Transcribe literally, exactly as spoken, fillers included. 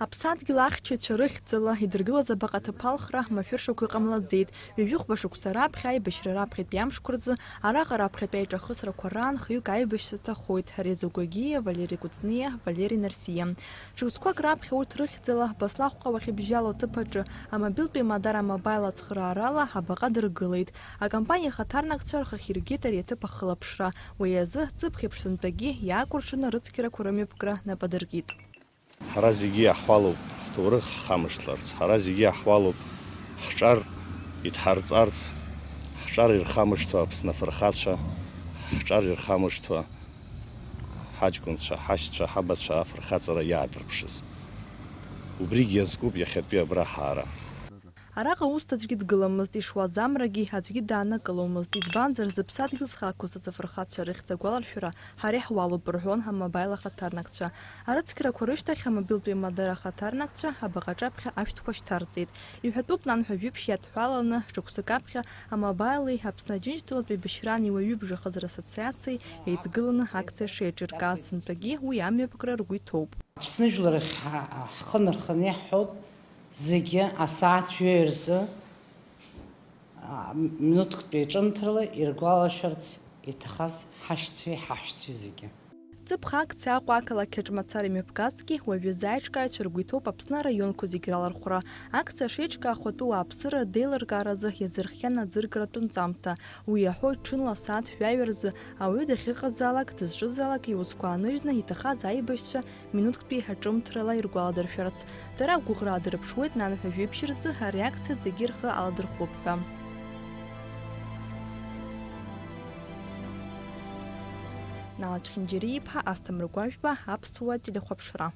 Аԥсадгьыл ахьчаҩцәа рыхьӡала идыргылаз абаҟа ҭыԥ алхра машәыршақәа иҟамлаӡеит. Ҩажәихәба шықәса раԥхьа аибашьра раԥхьатәи амшқәа рзы араҟа раԥхьатәи аиҿахысрақәа раан хҩык аибашьцәа ҭахоит, Резо Гәагиа, Валери Кәыҵниа, Валери Нарсиа. Шықәсқәак раԥхьа урҭ рыхьӡала Баслахәҟа уахьыбжьало аҭыԥ аҿы амобилтәи Мадара Мобаил ацхыраарала абаҟа дыргылеит. Акомпаниа ахаҭарнакцәа рхахьиргеит ари аҭыԥ ахылаԥшра. Уи азы ҵыԥх еиԥш сынтәагьы иаакәыршаны рыцқьарақәа рымҩаԥгара нап адыркит. Ҳара зегьы иаҳуалуп ҳҭоурых ҳхамышҭларц, ҳара зегьы иаҳуалуп ҳҿар идҳарҵарц, ҳҿар ирхамышҭуа Аԥсны афырхацәа, ҳҿар ирхамышҭуа ҳаҷкәынцәа, ҳашьцәа, ҳабацәа афырхаҵара иаадырԥшыз. Убригь иазкуп иахьатәи абра ҳаара. Араҟа усҭ аӡәгьы дгыламызт, ишуаз амрагьы аӡәгьы дааннакыломызт, избанзар, зыԥсадгьыл зхы ақәызҵаз афырхацәа рыхьӡ агәаларшәара ҳара иаҳуалуп, рҳәон амобаил ахаҭарнакцәа. Арыцқьарақәа рышьҭахь амобилтәи Мадара ахаҭарнакцәа абаҟаҿаԥхьа ашәҭқәа шьҭарҵеит. Иҳәатәуп, нанҳәа жәиԥшь иадҳәаланы, шықәсык аԥхьа амобаили Аԥсны Аџьынџьтәылатәи Бышьрани уаҩыбжа хазыр асоциациеи еидгыланы акциа шеиҿыркааз сынтәагьы уи амҩаԥгара ргәы иҭоуп. Аԥсны жәлар рахь ҳа-, ҳхы нарханы иаҳҳәоит, зегьы асааҭ жәаҩа рзы, а, минуҭктәи ҿымҭрала иргәалашәарц иҭахаз ҳашьцәеи ҳаҳәшьцәеи зегьы. Ҵыԥх акциа Аҟәа ақалақь аҿы мацара имҩаԥгазҭгьы, уажәазы аиҿкааҩцәа ргәы иҭоуп Аԥсны араионқәа зегь ралархәра. Акциа шеиҿкаахо атәы ауааԥсыра деилыркааразы иазырхиан аӡыргаратә нҵамҭа. Уи иаҳәоит ҽынла асааҭ жәаҩа рзы ауаҩы дахьыҟазаалак, дызҿызаалак иусқәа ааныжьны иҭахаз аибашьцәа минуҭктәи аҿымҭрала иргәаладыршәарц. Дара агәыӷра аадырԥшуеит, нанҳәа жәиԥшь рзы ари акциа зегьы рхы аладырхәып ҳәа. Нала Чхинџьариа-иԥа, Асҭамыр Гәажәба, Аԥсуа телехәаԥшра.